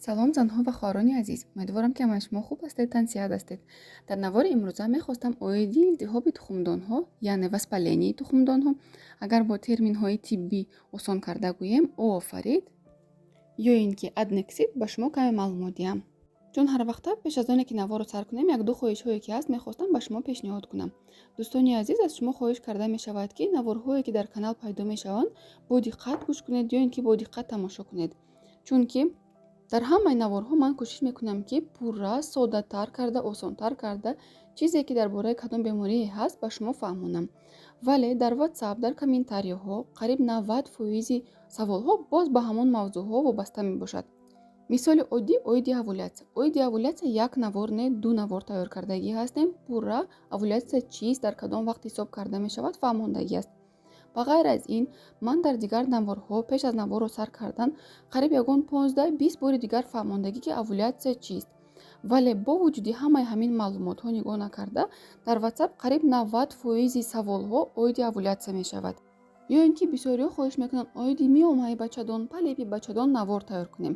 Салом, занҳо ва хоҳарони азиз! Умедворам, ки ҳамаи шумо хуб ҳастед, тансиҳат ҳастед. Дар навори имрӯза мехостам оиди илтиҳоби тухмдонҳо, яъне воспаление тухмдонҳо, агар бо терминҳои тиббӣ осон карда гӯем, оофорит ё ин ки аднексит, ба шумо каме маълумот диҳам. Чун ҳар вақта пеш аз оне ки наворро сар кунем, якду хоҳишҳое ки ҳаст, мехостам ба шумо пешниҳод кунам. Дӯстони азиз, аз шумо хоҳиш карда мешавад, ки наворҳое ки дар канал пайдо мешаванд, бо диққат гӯш кунед ё ин ки бо диққат тамошо кунед, чунки дар ҳамаи наворҳо ман кӯшиш мекунам, ки пурра, соддатар карда, осонтар карда, чизе ки дар бораи кадом беморие ҳаст, ба шумо фаҳмонам. Вале дар Ватсап, дар комментарияҳо қариб 90 фоизи саволҳо боз ба ҳамон мавзӯъҳо вобаста мебошад. Мисоли оддӣ: оиди овулятсия. Оиди овулятсия як навор не, ду навор тайёр кардагӣ ҳастем. Пурра овулятсия чист, дар кадом вақт ҳисоб карда мешавад, фаҳмондагӣ аст. Ба ғайр аз ин, ман дар дигар наворҳо пеш аз наворро сар кардан қариб ягон 15-20 бори дигар фаҳмондагӣ, ки овулятсия чист. Вале бо вуҷуди ҳамаи ҳамин маълумотҳо нигоҳ накарда, дар Ватсап қариб 90 фоизи саволҳо оиди овулятсия мешавад. Ё ин ки бисёриҳо хоҳиш мекунанд, оиди миомаи бачадон, полипи бачадон навор тайёр кунем.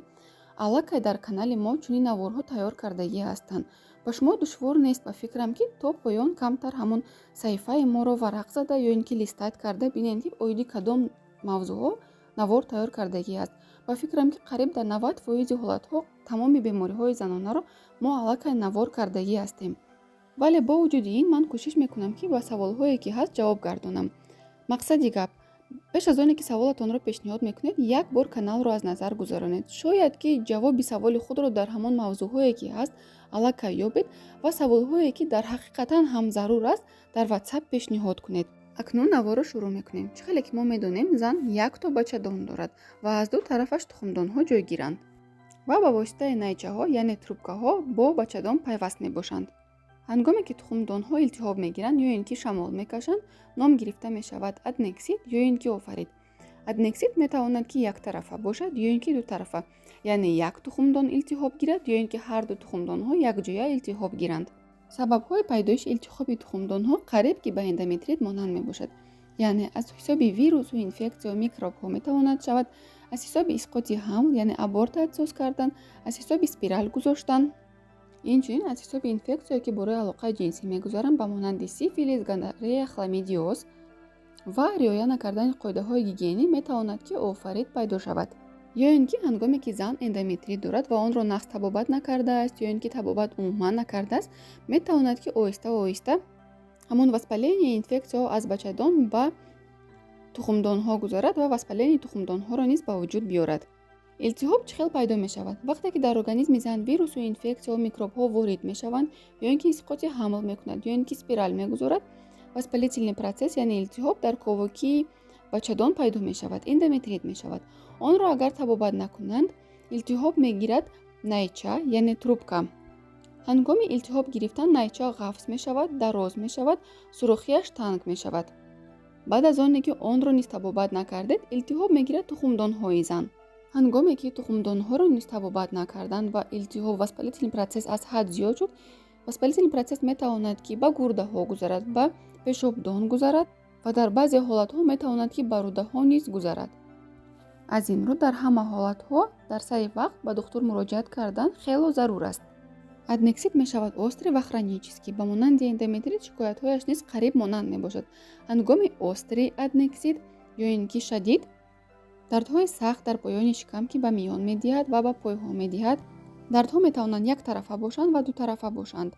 Аллакай дар канали мо чунин наворҳо тайёр кардагӣ ҳастанд. Ба шумо душвор нест, ба фикрам, ки то поён камтар ҳамон саҳифаи моро варақ зада ё ин ки листать карда бинед, ки оиди кадом мавзӯъҳо навор тайёр кардагӣ аст. Ба фикрам, ки қариб дар 90 фоизи ҳолатҳо тамоми бемориҳои занонаро мо аллакай навор кардагӣ ҳастем. Вале бо вуҷуди ин ман кӯшиш мекунам, ки ба саволҳое ки ҳаст, ҷавоб гардонам. Мақсади гап: пеш аз оне ки саволатонро пешниҳод мекунед, як бор каналро аз назар гузаронед. Шояд ки ҷавоби саволи худро дар ҳамон мавзӯъҳое ки ҳаст, аллакай ёбед ва саволҳое ки дар ҳақиқатан ҳам зарур аст, дар Ватсап пешниҳод кунед. Акнун наворро шурӯъ мекунем. Чӣ хеле ки мо медонем, зан якто бачадон дорад ва аз ду тарафаш тухмдонҳо ҷойгиранд ва ба воситаи найчаҳо, яъне трубкаҳо, бо бачадон пайваст мебошанд. Ҳангоме ки тухмдонҳо илтиҳоб мегиранд ё ин ки шамол мекашанд, ном гирифта мешавад аднексит ё ин ки оофорит. Аднексит метавонад, ки яктарафа бошад ё ин ки дутарафа, яъне як тухмдон илтиҳоб гирад ё ин ки ҳарду тухмдонҳо якҷоя илтиҳоб гиранд. Сабабҳои пайдоиши илтиҳоби тухмдонҳо қариб ки ба эндометрит монанд мебошад, яъне аз ҳисоби вирусу инфексияу микробҳо метавонад шавад, аз ҳисоби исқоти ҳамл, яъне аборт соз кардан, аз ҳисоби спирал гузоштан, инчунин аз ҳисоби инфексияе, ки барои алоқаи ҷинсӣ мегузаранд, ба монанди сифилис, гонорея, хламидиоз ва риоя накардани қоидаҳои гигиенӣ метавонад, ки оофорит пайдо шавад. Ё ин ки ҳангоме ки зан эндометрит дорад ва онро нағз табобат накардааст ё ин ки табобат умуман накардааст, метавонад, ки оҳиста оҳиста ҳамон воспаление, инфексияҳо аз бачадон ба тухмдонҳо гузарад ва воспаление тухмдонҳоро низ ба вуҷуд биёрад. Илтиҳоб чӣ хел пайдо мешавад? Вақте ки дар организми зан вирусу инфексияҳо, микробҳо ворид мешаванд ё ин ки исқоти ҳамл мекунад, ё ин ки спирал мегузорад, воспалительный процесс, яъне илтиҳоб дар ковокии бачадон пайдо мешавад, эндометрит мешавад. Онро агар табобат накунанд, илтиҳоб мегирад найча, яъне трубка. Ҳангоми илтиҳоб гирифтан найча ғафз мешавад, дароз мешавад, сурохияш танг мешавад. Баъд аз оне ки онро низ табобат накардед, илтиҳоб мегирад тухмдонҳои зан. Ҳангоме ки тухмдонҳоро низ табобат накарданд ва илтиҳоб, воспалительный процесс аз ҳад зиёд шуд, воспалительный процесс метавонад, ки ба гурдаҳо гузарад, ба пешобдон гузарад ва дар баъзе ҳолатҳо метавонад, ки ба рӯдаҳо низ гузарад. Аз ин рӯ, дар ҳама ҳолатҳо дар сари вақт ба духтур муроҷиат кардан хело зарур аст. Аднексит мешавад острый ва хронический. Ба монанди эндометрит шикоятҳояш низ қариб монанд мебошад. Ҳангоми острый аднексит ё ин ки шадид, дардҳои сахт дар поёни шикам, ки ба миён медиҳад ва ба пойҳо медиҳад. Дардҳо метавонанд яктарафа бошанд ва дутарафа бошанд.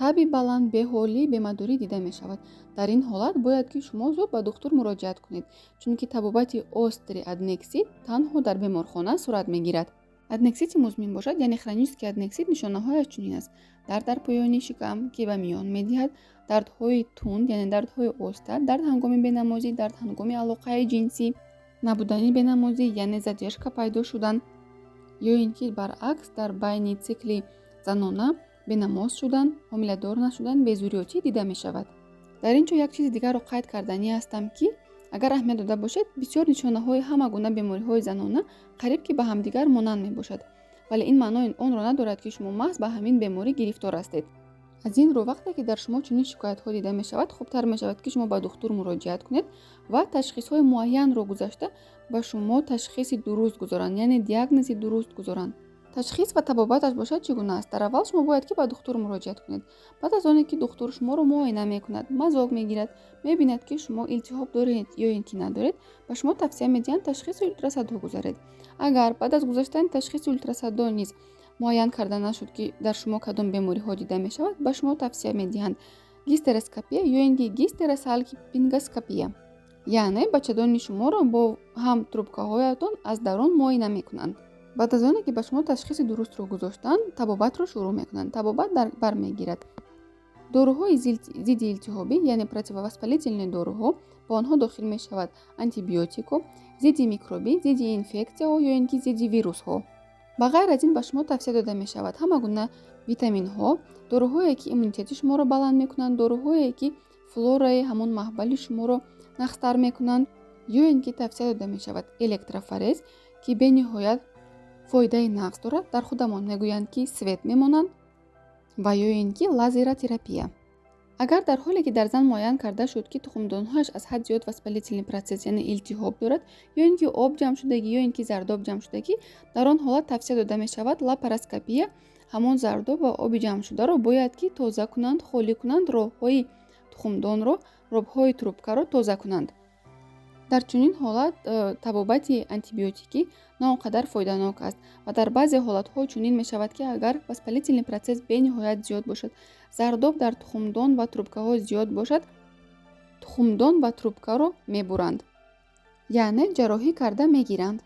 Таби баланд, беҳолӣ, бемадорӣ дида мешавад. Дар ин ҳолат бояд, ки шумо зуд ба духтур муроҷиат кунед, чунки табобати острый аднексит танҳо дар беморхона сурат мегирад. Аднексити музмин бошад, яъне хронический аднексит, нишонаҳояш чунин аст: дард дар поёни шикам, ки ба миён медиҳад, дардҳои тунд, яъне дардҳои оста, дард ҳангоми бенамозӣ, дард ҳангоми алоқаи ҷинсӣ, набудани бенамозӣ, яъне задержка пайдо шудан, ё ин ки баръакс, дар байни цикли занона бенамоз шудан, ҳомиладор нашудан, безурётӣ дида мешавад. Дар ин ҷо як чизи дигарро қайд карданӣ ҳастам, ки агар аҳамият дода бошед, бисёр нишонаҳои ҳама гуна бемориҳои занона қариб ки ба ҳамдигар монанд мебошад. Вале ин маънои онро надорад, ки шумо маҳз ба ҳамин беморӣ гирифтор ҳастед. Аз ин рӯ, вақте ки дар шумо чунин шикоятҳо дида мешавад, хубтар мешавад, ки шумо ба духтур муроҷиат кунед ва ташхисҳои муайянро гузашта, ба шумо ташхиси дуруст гузоранд, яъне диагнози дуруст гузоранд. Ташхис ва табобаташ бошад, чӣ гуна аст? Дар аввал шумо бояд ки ба духтур муроҷиат кунед. Баъд аз оне ки духтур шуморо муоина мекунад, мазок мегирад, мебинад, ки шумо илтиҳоб доред ё ин ки надоред, ба шумо тавсия медиҳанд ташхиси ултрасадо гузаред. Агар баъд аз гузаштани ташхиси ултрасадо низ муайян карда нашуд, ки дар шумо кадом бемориҳо дида мешавад, ба шумо тавсия медиҳанд гистероскопия ё ин ки гистеросалпингоскопия, яъне бачадони шуморо бо ҳам трубкаҳоятон аз дарун муоина мекунанд. Баъд аз оне ки ба шумо ташхиси дурустро гузоштанд, табобатро шурӯъ мекунанд. Табобат дар бар мегирад доруҳои зидди илтиҳобӣ, яъне противовоспалительные доруҳо. Ба онҳо дохил мешавад антибиотико, зидди микробӣ, зидди инфексияҳо ё ин ки зидди вирусҳо. Ба ғайр аз ин, ба шумо тавсия дода мешавад ҳама гуна витаминҳо, доруҳое, ки иммунитети шуморо баланд мекунанд, доруҳое, ки флораи ҳамон маҳбали шуморо нағзтар мекунанд, ё ин ки тавсия дода мешавад электрофорез, ки бениҳоят фоидаи нағз дорад, дар худамон мегӯянд, ки свет мемонанд, ва ё ин ки лазеротерапия. Агар дар ҳоле ки дар зан муайян карда шуд, ки тухмдонҳояш аз ҳад зиёд воспалительный процесс, яъне илтиҳоб дорад, ё ин ки об ҷамъшудагӣ, ё ин ки зардоб ҷамъшудагӣ, дар он ҳолат тавсия дода мешавад лапароскопия. Ҳамон зардоб ва оби ҷамъшударо бояд ки тоза кунанд, холӣ кунанд, роҳҳои тухмдонро, роҳҳои трубкаро тоза кунанд. Дар чунин ҳолат табобати антибиотикӣ на он қадар фоиданок аст ва дар баъзе ҳолатҳо чунин мешавад, ки агар воспалительный процесс бениҳоят зиёд бошад, зардоб дар тухмдон ва трубкаҳо зиёд бошад, тухмдон ва трубкаро мебуранд, яъне ҷарроҳӣ карда мегиранд.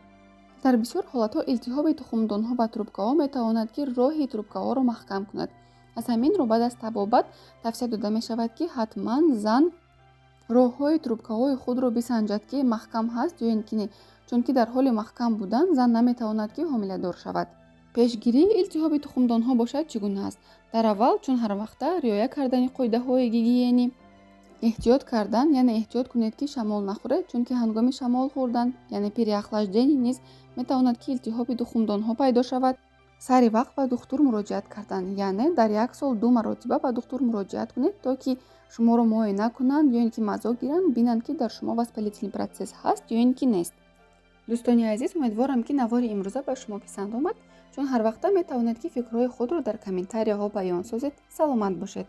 Дар бисёр ҳолатҳо илтиҳоби тухмдонҳо ва трубкаҳо метавонад, ки роҳи трубкаҳоро маҳкам кунад. Аз ҳамин рӯ баъд аз табобат тавсия дода мешавад, ки ҳатман зан роҳҳои трубкаҳои худро бисанҷад, ки маҳкам ҳаст ё ин ки не, чунки дар ҳоли маҳкам будан зан наметавонад, ки ҳомиладор шавад. Пешгирии илтиҳоби тухмдонҳо бошад, чӣ гуна аст? Дар аввал, чун ҳарвақта, риоя кардани қоидаҳои гигиенӣ, эҳтиёт кардан, яъне эҳтиёт кунед, ки шамол нахӯред, чунки ҳангоми шамол хӯрдан, яъне переохлаждение, низ метавонад, ки илтиҳоби тухмдонҳо пайдо шавад. Сари вақт ба духтур муроҷиат кардан, яъне дар як сол ду маротиба ба духтур муроҷиат кунед, то ки шуморо муоина кунанд ё ин ки мазок гиранд, бинанд, ки дар шумо воспалительный процесс ҳаст ё ин ки нест. Дӯстони азиз, умедворам, ки навори имрӯза ба шумо писанд омад. Чун ҳар вақта метавонед, ки фикрҳои худро дар комментарияҳо баён созед. Саломат бошед.